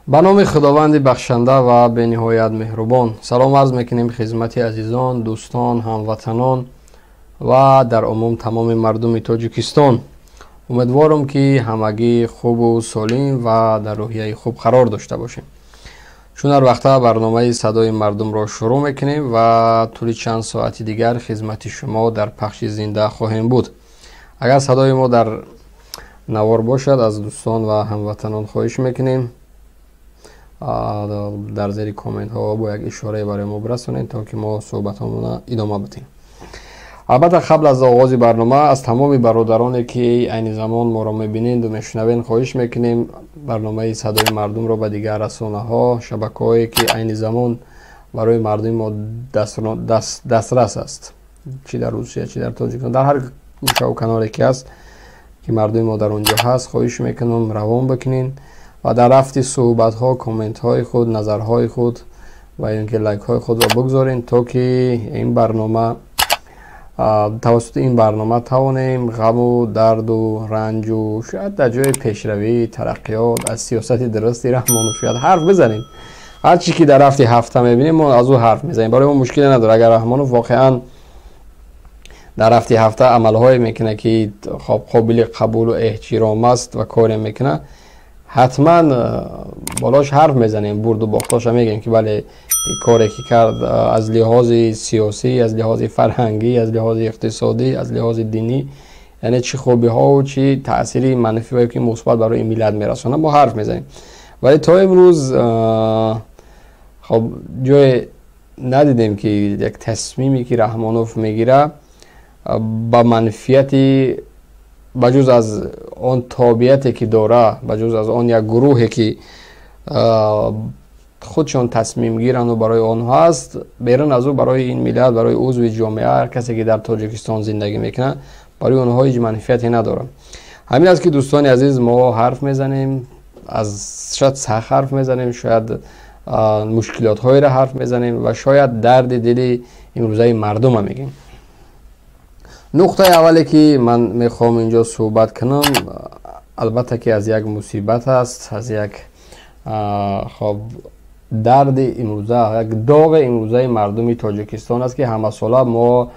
Ба номи Худованди бахшанда ва бениҳоят меҳрубон. Салом арз мекунем хизмати азизон, дӯстон, ҳамватанон ва дар умум тамоми мардуми Тоҷикистон. Умедворам, ки ҳамагӣ хубу солим ва дар рӯҳияи хуб қарор дошта бошем. Чун ҳар вақта барномаи «Садои мардумро» шурӯъ мекунем ва тӯли чанд соати дигар хизмати шумо дар пахши зинда хоҳем буд. Агар садои мо дар навор бошад, аз дӯстон ва ҳамватанон хоҳиш мекунем, дар зери комментҳо бо як ишорае барои мо бирасонед, то ки мо суҳбатҳомона идома бидиҳем. Албатта, қабл аз оғози барнома аз тамоми бародароне, ки айни замон моро мебиненду мешунавед, хоҳиш мекунем, барномаи «Садои мардумро» ба дигар расонаҳо, шабакаҳое, ки айни замон барои мардуми мо дастрас аст, чӣ дар Русия, чӣ дар Тоҷикистон, дар ҳар гӯшаву каноре ки ҳаст, ки мардуми мо дар он ҷо ҳаст, хоҳиш мекунам, равон бикунед ва дар рафти суҳбатҳо комментҳои худ, назарҳои худ ва ин ки лайкҳои худро бигзоред, то ки ин барнома, тавассути ин барнома тавонем ғаму дарду ранҷу шояд дар ҷои пешравӣ, тараққиёт, аз сиёсати дурусти Раҳмону шояд ҳарф бизанем. Ҳар чӣ ки дар рафти ҳафта мебинем, мо аз ӯ ҳарф мезанем, барои мо мушкиле надорад. Агар Раҳмонов воқеан дар рафти ҳафта амалҳое мекунад, ки хоб қобили қабулу эҳтиром аст ва коре мекунад, ҳатман болош ҳарф мезанем, бурду бохтоша мегӯем, ки бале, коре ки кард, аз лиҳози сиёсӣ, аз лиҳози фарҳангӣ, аз лиҳози иқтисодӣ, аз лиҳози динӣ, яъне чӣ хубиҳову чӣ таъсири манфӣ ва ки мусбат барои миллат мерасонад, мо ҳарф мезанем. Вале то имрӯз хоб ҷое надидем, ки як тасмиме ки Раҳмонов мегирад, ба манфиати, ба ҷуз аз он тобеияте ки дора, ба ҷуз аз он як гурӯҳе ки худшон тасмимгирану барои онҳо аст, берун аз ӯ барои ин миллат, барои узви ҷомеа, ҳар касе ки дар Тоҷикистон зиндагӣ мекунад, барои онҳо ҳеҷ манфиате надорад. Ҳамин аст, ки дӯстони азиз, мо ҳарф мезанем, аз шояд сахт ҳарф мезанем, шояд мушкилотҳоеро ҳарф мезанем ва шояд дарди дили имрӯзаи мардума мегӯем. Нуқтаи аввале, ки ман мехоҳам инҷо суҳбат кунам, албатта, ки аз як мусибат аст, аз як хоб дарди имрӯза, як доғи имрӯзаи мардуми Тоҷикистон аст, ки ҳамасола мо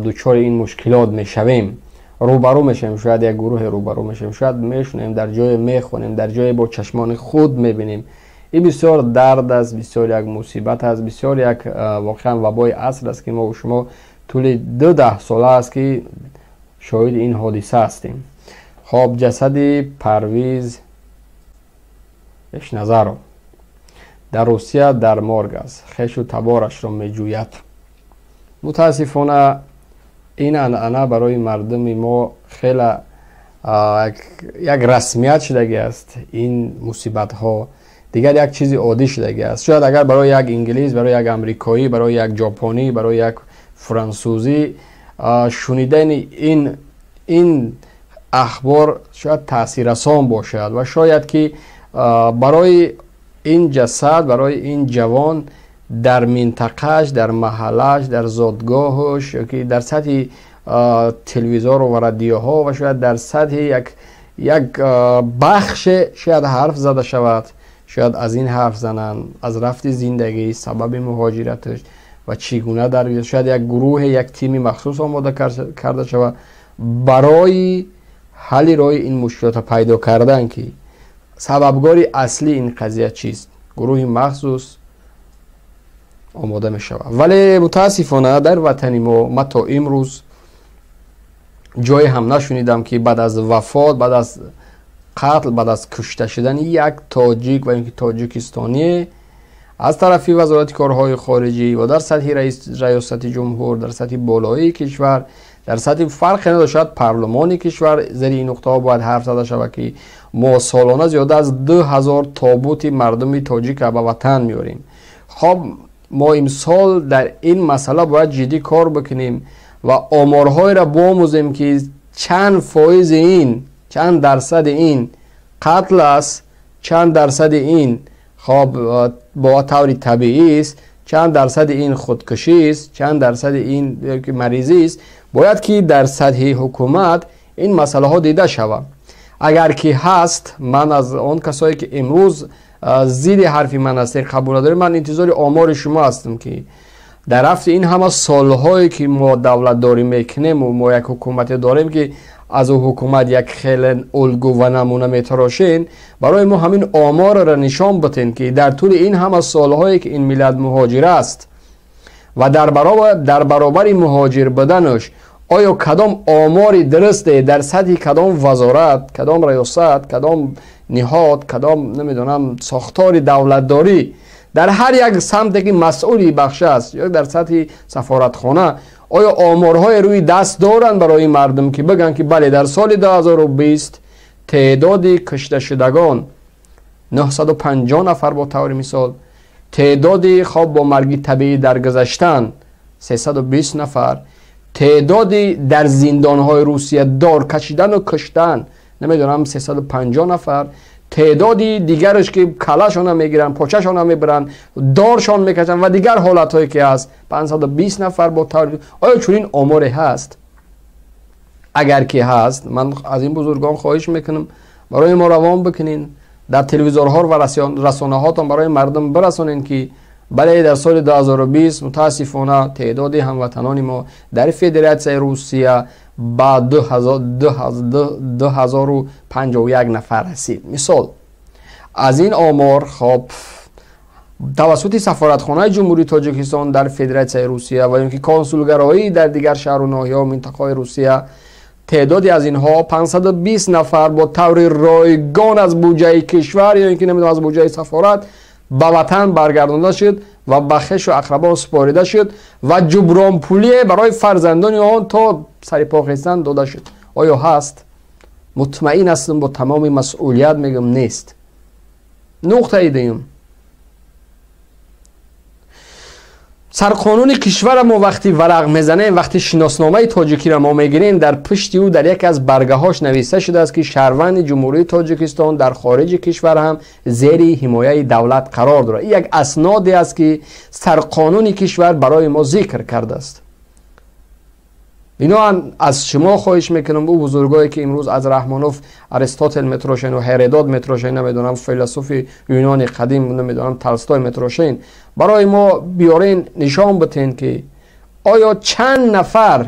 дучори ин мушкилот мешавем, рӯбарӯ мешавем, шояд як гурӯҳе рӯбарӯ мешавем, шояд мешунавем, дар ҷое мехонем, дар ҷое бо чашмони худ мебинем. Ин бисёр дард аст, бисёр як мусибат аст, бисёр як воқеан вабои аср аст, ки мо шумо тӯли 2 даҳсола аст, ки шоҳиди ин ҳодиса ҳастем. Хоб, ҷасади Парвиз Эшназаров дар Русия дар морг аст, хешу таборашро меҷӯяд. Мутаассифона, ин анъана барои мардуми мо хеле як расмият шудагӣ аст. Ин мусибатҳо дигар як чизи оддӣ шудагӣ аст. Шояд агар барои як инглиз, барои як амрикоӣ, барои як ҷопонӣ, барои як франсузӣ шунидани ин ахбор шояд таъсиррасон бошад ва шояд ки барои ин ҷасад, барои ин ҷавон дар минтақааш, дар маҳаллааш, дар зодгоҳаш ёки дар сатҳи телевизору ва радиоҳо ва шояд дар сатҳи як бахше шояд ҳарф зада шавад, шояд аз ин ҳарф зананд, аз рафти зиндагӣ, сабаби муҳоҷираташ ва чӣ гуна дар шояд як гурӯҳе, як тими махсус омода карда шавад барои ҳалли роҳи ин мушкилотро пайдо кардан, ки сабабгори аслии ин қазия чист. Гурӯҳи махсус омода мешавад. Вале мутаассифона, дар ватани мо ма то имрӯз ҷое ҳам нашунидам, ки баъд аз вафот, баъд аз қатл, баъд аз кушта шудани як тоҷик ва ин ки тоҷикистоние аз тарафи Вазорати корҳои хориҷӣ ва дар сатҳи Раёсати ҷумҳур, дар сатҳи болоии кишвар, дар сатҳи, фарқе надошт, шояд парлумони кишвар, зери ин нуқтаҳо бояд ҳарф зада шавад, ки мо солона зиёда аз 2000 тобути мардуми тоҷика ба ватан меорем. Хоб, мо имсол дар ин масъала бояд ҷиддӣ кор бикунем ва оморҳоеро биомӯзем, ки чанд фоизи ин, чанд дарсади ин қатл аст, чанд дарсади ин хоб бо таври табиӣ аст, чанд дарсади ин худкушӣ аст, чанд дарсади ин маризӣ аст. Бояд ки дар сатҳи ҳукумат ин масъалаҳо дида шавад. Агар ки ҳаст, ман аз он касое ки имрӯз зидди ҳарфи ман ҳастед, қабул надоред, ман интизори омори шумо ҳастам, ки дар рафти ин ҳама солҳое ки мо давлатдорӣ мекунем ва мо як ҳукумате дорем, ки аз ӯ ҳукумат як хеле улгу ва намуна метарошен, барои мо ҳамин оморро нишон битен, ки дар тӯли ин ҳама солҳое ки ин миллат муҳоҷир аст ва дар баробари муҳоҷир буданаш, оё кадом омори дурусте дар сатҳи кадом вазорат, кадом риёсат, кадом ниҳод, кадом намедонам сохтори давлатдорӣ дар ҳар як самте ки масъули бахш аст ё дар сатҳи сафоратхона, оё оморҳои рӯи даст доранд барои мардум, ки бигӯянд, ки бале, дар соли 2020 теъдоди кушташудагон 950 нафар, бо таври мисол, теъдоди хоб бо марги табиӣ даргузаштан 320 нафар, теъдоди дар зиндонҳои Русия дор кашидану куштан намедонам 350 нафар, теъдоди дигараш ки калашона мегиранд, почашона мебаранд, доршон мекашанд ва дигар ҳолатҳое ки ҳаст 520 нафар бо таври. Оё чунин оморе ҳаст? Агар ки ҳаст, ман аз ин бузургон хоҳиш мекунам, барои мо равон бикунин, дар телевизорҳо ва расонаҳотон барои мардум бирасонен, ки бале, дар соли 2020 мутаассифона теъдоди ҳамватанони мо дар Федератсияи Русия ба 2051 нафар расид. Мисол, аз ин омор хоб тавассути сафоратхонаи Ҷумҳурии Тоҷикистон дар Федератсияи Русия ва ё ки консулгароӣ дар дигар шаҳру ноҳияҳо, минтақаҳои Русия, теъдоди аз инҳо 520 нафар бо таври ройгон аз буҷаи кишвар ё ин ки намедонам аз буҷаи сафорат ба ватан баргардонда шуд ва ба хешу ақрабо супорида шуд ва ҷубронпулие барои фарзандони он то сарипо хестан дода шуд. Оё ҳаст? Мутмаин ҳастам, бо тамоми масъулият мегӯям, нест. Нуқтаи дуюм: сарқонуни кишвара мо вақти варақ мезанем, вақти шиносномаи тоҷикиро мо мегирем, дар пушти ӯ дар яке аз баргаҳош нависта шудааст, ки шаҳрванди Ҷумҳурии Тоҷикистон дар хориҷи кишвар ҳам зери ҳимояи давлат қарор дорад. Ин як асноде аст, ки сарқонуни кишвар барои мо зикр кардааст. Биноан аз шумо хоҳиш мекунам, ӯ бузургое ки имрӯз аз Раҳмонов Аристотел метрошен ва Ҳередот метрошен, намедонам философи юнони қадим, намедонам Толстой метрошен, барои мо биёрен, нишон битен, ки оё чанд нафар,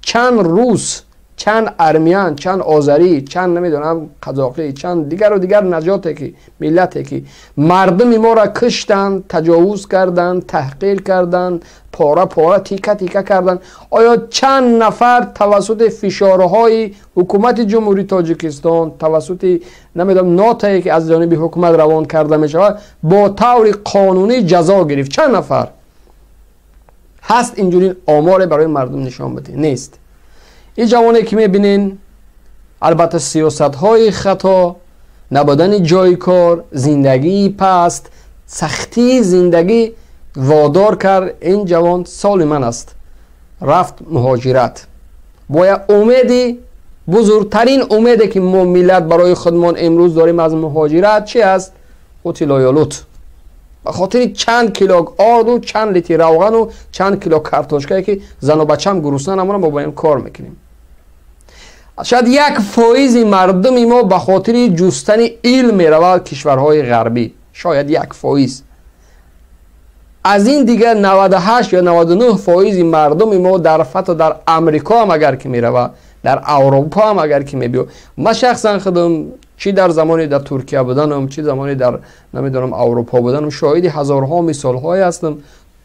чанд рус, чанд армян, чанд озарӣ, чанд намедонам қазоқӣ, чанд дигару дигар наҷоте ки миллате ки мардуми моро куштанд, таҷовуз карданд, таҳқир карданд, пора пора, тика тика карданд, оё чанд нафар тавассути фишорҳои ҳукумати Ҷумҳурии Тоҷикистон, тавассути намедонам нотае ки аз ҷониби ҳукумат равон карда мешавад, бо таври қонунӣ ҷазо гирифт? Чанд нафар ҳаст? Инҷунин оморе барои мардум нишон бидед, нест. Ин ҷавоне ки мебинен, албатта сиёсатҳои хато, набудани ҷои кор, зиндагии паст, сахтии зиндагӣ водор кард ин ҷавон, соли ман аст, рафт муҳоҷират бо як умеди бузургтарин умеде ки мо миллат барои худмон имрӯз дорем аз муҳоҷират чи аст? Қути лоёлут. Ба хотири чанд кило орду, чанд литр равғану чанд кило картошкае ки зану бачам гурусна намонам, мо бо ин кор мекунем. Шояд 1% мардуми мо ба хотири ҷустани илм меравад кишварҳои ғарбӣ, шояд 1%. Аз ин дигар 98 ё 99% мардуми мо дар фато дар Амрико ҳам агар ки меравад, дар Аврупо ҳам агар ки мебиё. Ман шахсан худам чӣ дар замони дар Туркия буданам, чӣ замони дар намедонам Аврупо буданам, шоҳиди ҳазорҳо мисолҳое ҳастам.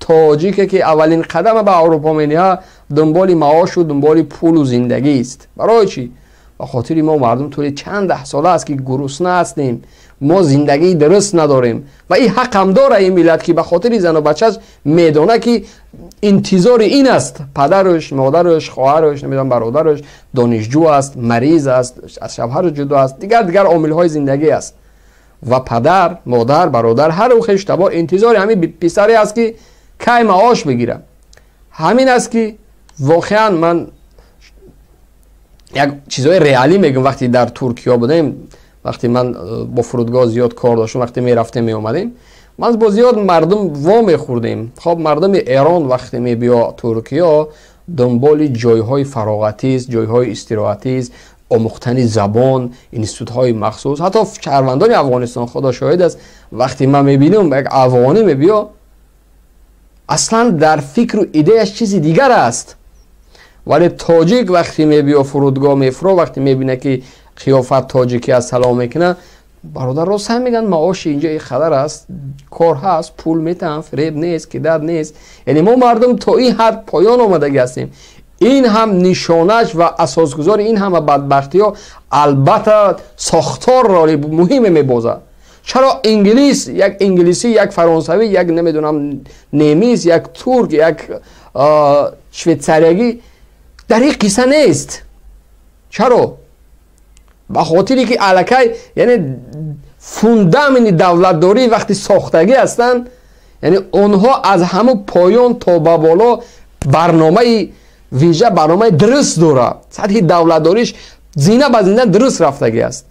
Тоҷике ки аввалин қадама ба Аврупо мениҳад, дунболи маошу дунболи пулу зиндагист. Барои чӣ? Ба хотири мо мардум тӯли чанд даҳ сола аст ки гурусна ҳастем, мо зиндагии дуруст надорем ва ин ҳақам дора ин миллат, ки ба хотири зану бачааш медона, ки интизори ин аст: падараш, модараш, хоҳараш, намедонам бародараш донишҷӯ аст, мариз аст, аз шавҳараш ҷудо аст, дигар дигар омилҳои зиндагӣ аст ва падар, модар, бародар, ҳар ӯ хештабор интизори ҳамин писаре аст, ки кай маош бигирам. Ҳамин аст, ки воқеан ман як чизҳои реалӣ мегӯям. Вақте дар Туркия будем, вақте ман бо фурудгоҳ зиёд кор доштам, вақте мерафтем, меомадем, ман бо зиёд мардум во мехӯрдем. Хоб, мардуми Эрон вақте мебиё Туркия, дунболи ҷойҳои фароғатист, ҷойҳои истироҳатист. омӯхтани забон, институтҳои махсус. Ҳатто шаҳрвандони Афғонистон, худо шоҳид аст, вақте ман мебинам як афғонӣ мебиё, аслан дар фикру идеяш чизи дигар аст. Вале тоҷик вақте мебиё фурудгоҳ мефуро, вақте мебина ки қиёфат тоҷикӣ аст, салом мекунад, бародар рост ҳам мегӯянд, маоши инҷо ин қадар аст, кор ҳаст, пул метаҳам, фиреб нест, кидат нест. Яъне мо мардум то ин ҳад поён омадагӣ ҳастем. Ин ҳам нишонаш ва асосгузори ин ҳама бадбахтиҳо албатта сохтор роли муҳиме мебозад. Чаро инглис, як инглисӣ, як фаронсавӣ, як намедонам немис, як турк, як швейтсариягӣ дар ин қисса нест? Чаро? Ба хотире ки аллакай яъне фундаменти давлатдорӣ вақти сохтагӣ ҳастанд, яъне онҳо аз ҳамун поён то ба боло барномаи вижа, барномаи дуруст дорад. Сатҳи давлатдориш зина ба зина дуруст рафтагӣ аст.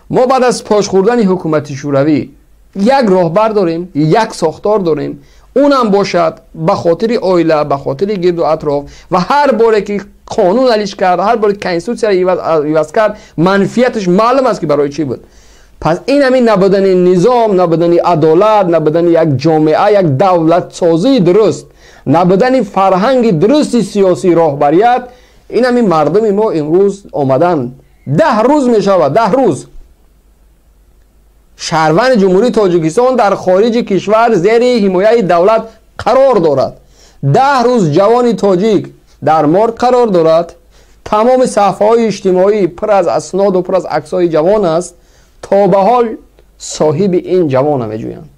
Мо баъд аз пош хӯрдани ҳукумати шӯравӣ як роҳбар дорем, як сохтор дорем, унам бошад ба хотири оила, ба хотири гирду атроф, ва ҳар боре ки қонун алиш кард, ҳар боре конститутсияро иваз кард, манфиаташ маълум аст ки барои чӣ буд. Пас ин ҳамин набудани низом, набудани адолат, набудани як ҷомеа, як давлатсозии дуруст, набудани фарҳанги дурусти сиёсии роҳбарият, ин ҳамин мардуми мо имрӯз омадан 10 рӯз мешавад, 10 рӯз шаҳрванди Ҷумҳурии Тоҷикистон дар хориҷи кишвар зери ҳимояи давлат қарор дорад. 10 рӯз ҷавони тоҷик дар морг қарор дорад. Тамоми саҳфаҳои иҷтимоӣ пур аз асноду пур аз аксҳои ҷавон аст. То ба ҳол соҳиби ин ҷавона меҷӯянд.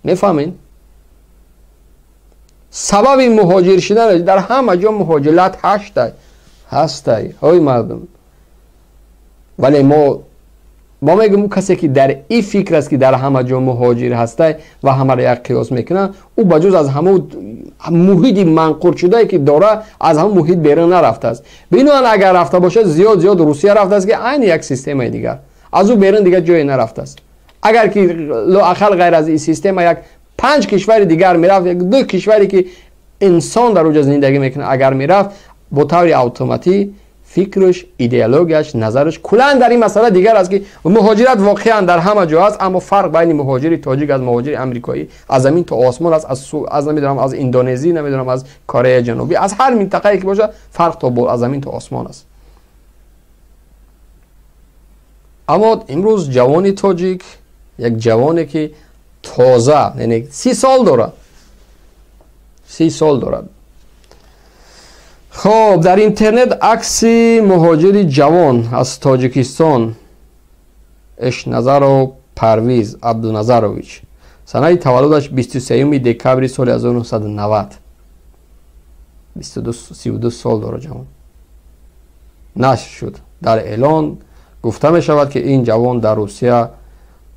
Мефаҳмед? Сабаби муҳоҷир шудан дар ҳама ҷо муҳоҷират ҳастай ҳои мардум. Вале мо мегӯем касе ки дар ин фикр аст ки дар ҳама ҷо муҳоҷир ҳастай ва ҳамаро як қиёс мекунад, ӯ ба ҷуз аз ҳамон муҳити манқуршудае ки дора, аз ҳамон муҳит берун нарафтааст. Биноан агар рафта бошад, зиёд зиёд Русия рафтааст ки айни як системаи дигар, аз ӯ берун дигар ҷое нарафтааст. Агар ки лоақал ғайр аз ин система як 5 кишвари дигар мерафт, як 2 кишваре ки инсон дар оҷа зиндагӣ мекунад, агар мерафт, бо таври автоматӣ фикраш, идеологияш, назараш куллан дар ин масъала дигар аст ки муҳоҷират воқеан дар ҳама ҷо аст, аммо фарқ байни муҳоҷири тоҷик аз муҳоҷири амрикоӣ аз замин то осмон аст, аз намедонам аз Индонезӣ, намедонам аз Кореяи Ҷанубӣ, аз ҳар минтақае ки бошад, фарқ то аз замин то осмон аст. Аммо имрӯз ҷавони тоҷик, як ҷавоне ки тоза, яъне 30 сол дорад, 30 сол дорад. Хоб, дар интернет акси муҳоҷири ҷавон аз Тоҷикистон Эшназаров Парвиз Абдуназарович, санаи таваллудаш 23 декабри соли 1990, 32 сол дорад ҷавон, нашр шуд. Дар эълон гуфта мешавад ки ин ҷавон дар Русия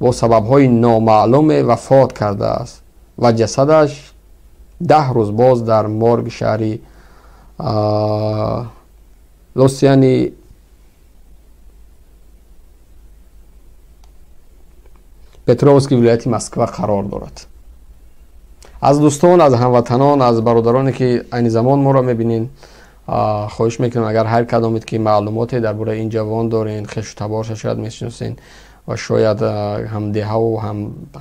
бо сабабҳои номаълуме вафот кардааст ва ҷасадаш 10 рӯз боз дар морги шаҳри Лосяни Петровски вилояти Москва қарор дорад. Аз дӯстон, аз ҳамватанон, аз бародароне ки айни замон моро мебинед, хоҳиш мекунам агар ҳар кадомед ки маълумоте дар бораи ин ҷавон дорен, хешу таборша шояд мешиносен ва шояд ҳамдеҳаву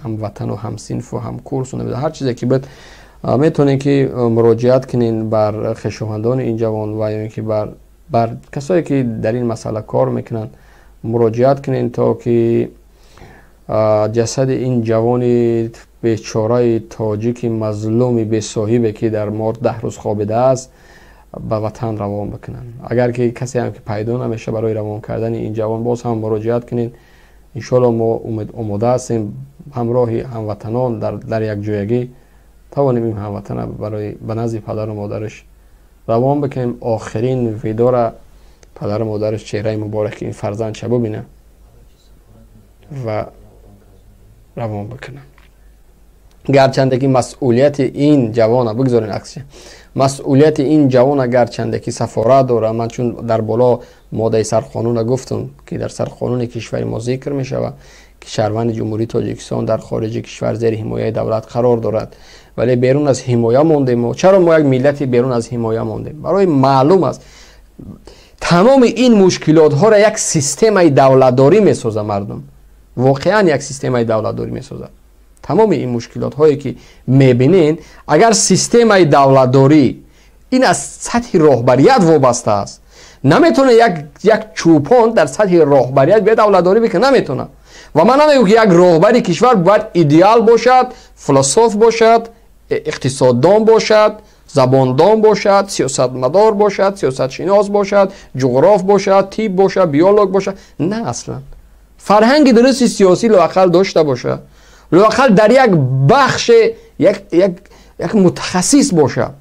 ҳамватану ҳамсинфу ҳамкурсу ҳар чизе ки буд, метавонед ки муроҷиат кунед бар хешовандони ин ҷавон ва ё ин ки бар касое ки дар ин масъала кор мекунанд муроҷиат кунед, то ки ҷасади ин ҷавони бечораи тоҷики мазлуми бесоҳибе ки дар морг 10 рӯз хобидааст ба ватан равон бикунанд. Агар ки касе ҳам ки пайдо намешавад барои равон кардани ин ҷавон, боз ҳам муроҷиат кунед. Иншоалло мо омода ҳастем ҳамроҳи ҳамватанон дар якҷоягӣ тавонем ин ҳамватана барои ба назди падару модараш равон бикунем. Охирин видора падару модараш чеҳраи мубораки ин фарзандша бубинад ва равон бикунам. Гарчанде ки масъулияти ин ҷавона, бигзорен аксия, масъулияти ин ҷавона гарчанде ки сафорат дорад, ман чун дар боло моддаи сарқонуна гуфтам ки дар сарқонуни кишвари мо зикр мешавад ки шаҳрванди Ҷумҳурии Тоҷикистон дар хориҷи кишвар зери ҳимояи давлат қарор дорад, вале берун аз ҳимоя мондем. Мо чаро мо як миллати берун аз ҳимоя мондем? Барои маълум аст, Тамоми ин мушкилотҳоро як системаи давлатдорӣ месозад, мардум, воқеан як системаи давлатдорӣ месозад. Тамоми ин мушкилотҳое ки мебинен, агар системаи давлатдорӣ, ин аз сатҳи роҳбарият вобаста аст. Наметавона як чӯпон дар сатҳи роҳбарият бия давлатдорӣ бикунад, наметавонад. Ва ман намегӯям, ки як роҳбари кишвар бояд идеал бошад, философ бошад, иқтисоддон бошад, забондон бошад, сиёсатмадор бошад, сиёсатшинос бошад, ҷуғроф бошад, тиб бошад, биолог бошад. На, аслан фарҳанги дурусти сиёсӣ лоақал дошта бошад, лоақал дар як бахше як мутахассис бошад.